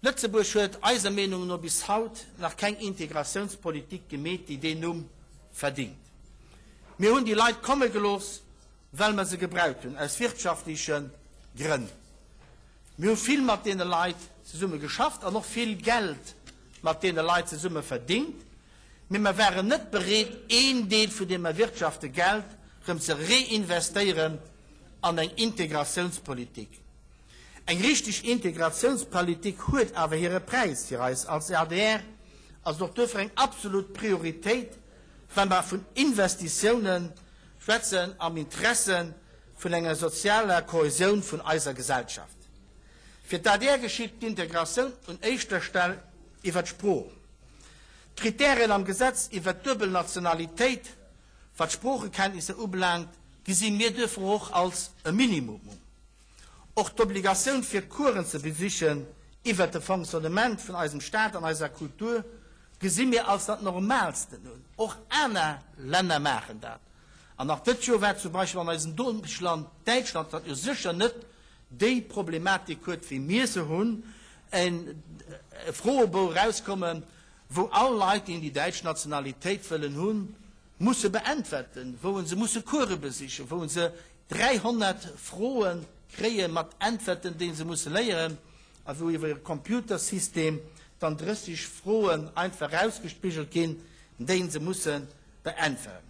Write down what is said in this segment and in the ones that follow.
Lëtzebuerg huet eiser Meenung no bis haut nach keng Integratiounspolitik gemeet, déi deen Numm verdingt. Mir hunn déi Leit komme gelooss, well mer se gebraucht hunn, aus wirtschaftleche Grënn. Mir hu vill mat deene Leit zesumme geschafft an och vill Geld mat deene Leit zesumme verdingt, mee mer waren net bereet, een Deel vun deem erwirtschaffte Geld rëm ze reinvestéieren an eng Integratiounspolitik. Eng richteg Integratiounspolitik huet awer hire Präis. Fir eis als adr ass et och duerfir eng absolut Prioritéit, wa mer vun Investitiounen schwätzen am Interesse vun enger sozialer Kohäsioun vun eiser Gesellschaft. Fir d'ADR geschitt d'Integratioun un éischter Stell iwwer d'Sprooch. D'Kritären am Gesetz iwwer d'duebel Nationalitéit, wat d'Sproochekenntnisser ubelaangt, gesi mir duerfir och als e Minimum un. Och d'Obligatioun fir Coursen ze besichen iwwert de Fonctionnement vun eisem Staat an eiser Kultur gesi mir als dat Normalsten un. Och aner Länner maachen dat. An nach dëtt Joer war zum Beispill an eisem Nopeschland Däitschland, dat jo sécher net déi Problematik huet wéi mir se hunn, e Froebou erauskommen, wou all Leit, déi déi däitsch Nationalitéit wëllen hunn, musse beäntwerten, wou se musse Course besichen, wou se 300 Froe kréie mat Äntwerten, déi se musse léieren, a wou iwwer e Computersystem dann 30 Froen einfach erausgespigelt ginn, déi se musse beäntweren.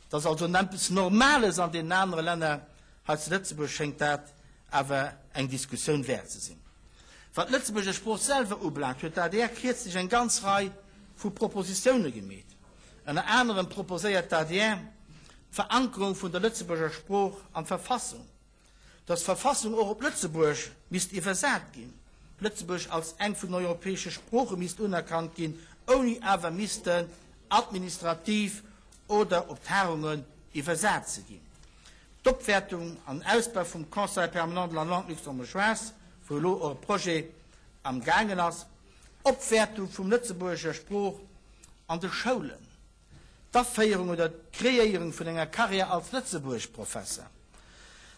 Dat ass also eppes Normales an deenen anere Länner. Hei zu Lëtzebuerg schéngt dat awer eng Diskussioun wäert ze sinn. Wat d'Lëtzebuerger Sprooch selwer ubelaangt, huet d'ADR kierzlech eng ganz Rei vu Propositioune gemeet. Ënner anerem proposéiert d'ADR d'Verankerung vun der Lëtzebuerger Sprooch an d'Verfassung, datt d'Verfassung och op Lëtzebuergesch misst iwwersat ginn, Lëtzebuergesch als eng vun den europäesche Sprooche misst unerkannt ginn, ouni awer missten administrativ oder op Tagungen iwwersat ze ginn, d'Opwäertung an Ausbau vum Conseil permanent de la langue luxembourgeoise, wou elo och e Projet am gaangen ass, Opwäertung vum Lëtzebuerger Sprooch an de Schoulen, d'Aféierung oder d'Kreéierung vun enger Carrière als Lëtzebuergeschprofesser,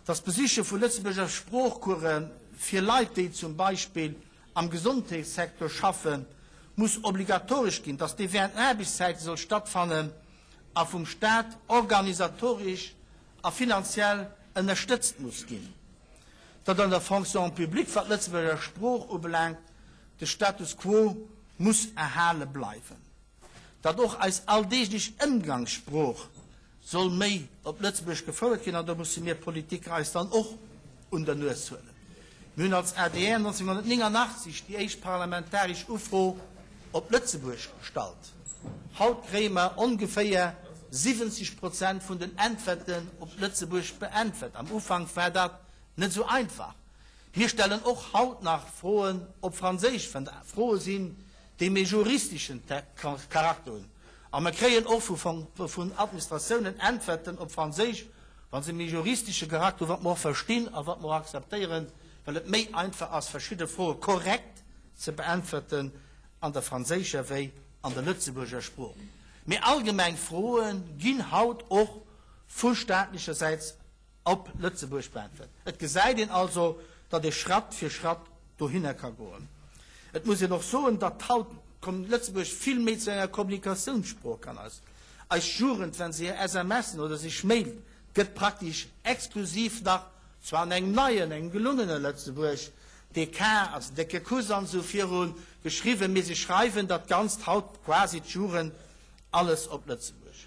dass d'Besiche vu Lëtzebuerger Sproochcourse fir Leit, déi zum Beispill am Gesondheetssecteur schaffen, muss obligatoresch ginn, dass déi während den Aarbechtszäite soll stattfannen a vum Staat organisatoresch a finanziell ënnerstëtzt muss ginn, datt an der Fonction publique, wat d'Lëtzebuerger Sprooch ubelaangt, de Status quo muss erhale bleiwen, datt och eis alldeeglech Ëmgangssprooch soll méi op Lëtzebuergesch gefouert ginn, an do musse mir Politiker eis dann och un der Nues huelen. Mir hunn als adr 1989 déi éischt parlamentaresch Ufro op Lëtzebuergesch gestallt. Haut kréie mer ongeféier 70 Prozent vun den Äntwerten op Lëtzebuergesch beäntwert. Am Ufank war dat net esou einfach. Mir stellen och haut nach Froen op Franséisch, wann dat Froe sinn, déi méi juristeschen Charakter hunn. A mer kréien och vun Administratiounen Äntwerten op Franséisch, wa se méi juristesche Charakter hunn, wat mer och verstinn a wat mer och akzeptéieren, well et méi einfach ass, verschidde Froe korrekt ze beäntwerten an der franséischer wéi an der Lëtzebuurger Sprooch. Mee allgemeng Froe ginn haut och vu staatlechersäits op Lëtzebuerg beäntwert. Et gesäit een also, datt ee Schratt fir Schratt dohinner ka goen. Et muss een och soen, datt haut Lëtzebuerg vill méi zu enger Kommunikatiounssprooch kann ass. Eis Jugend, wa se hir SMSen oder sech mailt, gëtt praktesch exklusiv nach, zwar an engem neien, engem gelungene Lëtzebuerg, DK ass décke Kuss an esou virun, geschriwwen, mee se schreiwen dat Ganzt haut quasi d'Jugend alles op Lëtzebuerg.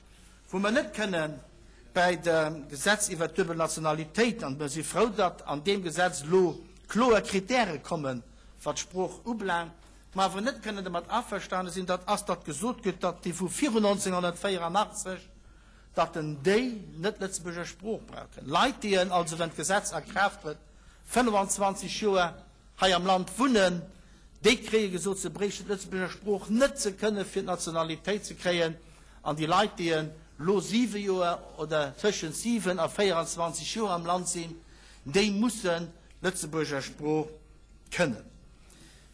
Wou mer net kënnen bäi dem Gesetz iwwert d'duebel Nationalitéit, an mer si frou, datt an deem Gesetz elo kloer Kritäre kommen, wat d'Sprooch ubelaangt, mer awer net kënnen domat averstane sinn, dat ass, datt gesot gëtt, datt déi vu virun 1984, datt en déi net Lëtzebuerger Sprooch brauchen. Leit, déi en also, wenn d'Gesetz a Kraaft trëtt, 25 Joer hei am Land wunnen, déi kréie gesot, se bréichten d'Lëtzebuerger Sprooch net ze kënnen, fir d'Nationalitéit ze kréien. An déi Leit, déi elo siwe Joer oder tëschent 7 a 24 Joer am Land sinn, déi mussen d'Lëtzebuerger Sprooch kënnen.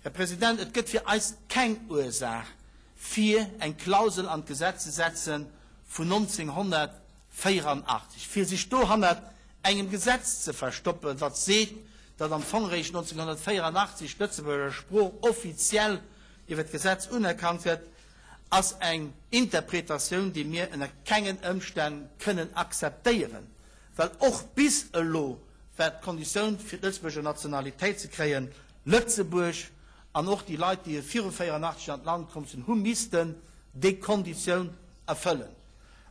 Här President, et gëtt fir eis keng Ursaach, fir eng Klausel an d'Gesetz ze setze vun 1984, fir sech do hannert engem Gesetz ze verstoppen, wat seet, datt am Fong eréischt 1984 d'Lëtzebuerger Sprooch offiziell iwwer d'Gesetz unerkannt gëtt, ass eng Interpretatioun, déi mir ënner kengen Ëmstänn kënnen akzeptéieren, well och bis elo war d'Konditioun fir d'Lëtzebuerger Nationalitéit ze kréien, Lëtzebuerg an och déi Leit, déi viru 84 an d'Land komm sinn, hu missten déi Konditioun erfëllen.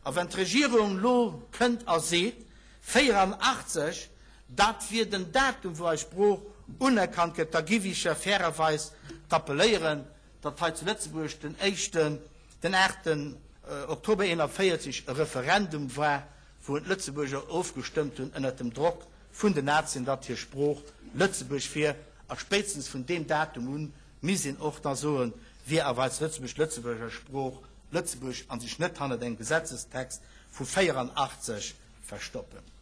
A wenn d'Regierung elo kënnt a seet, 84, dat wier den Datum, wou eis Sprooch unerkannt gëtt, da giff ech jo fairerweis rappeléieren, datt hei zu Lëtzebuerg den éischten, den aachten Oktober 41 e Referendum war, wou d'Lëtzebuerger ofgestëmmt hunn ënnert dem Drock vun den Nazien, datt hir Sprooch Lëtzebuerg wier. A spéitstens vun deem Datum un misst een och da soen, wier awer hei zu Lëtzebuerg d'Lëtzebuerger Sprooch Lëtzebuerg a sech net hannert engem Gesetzestext vu 84 verstoppen.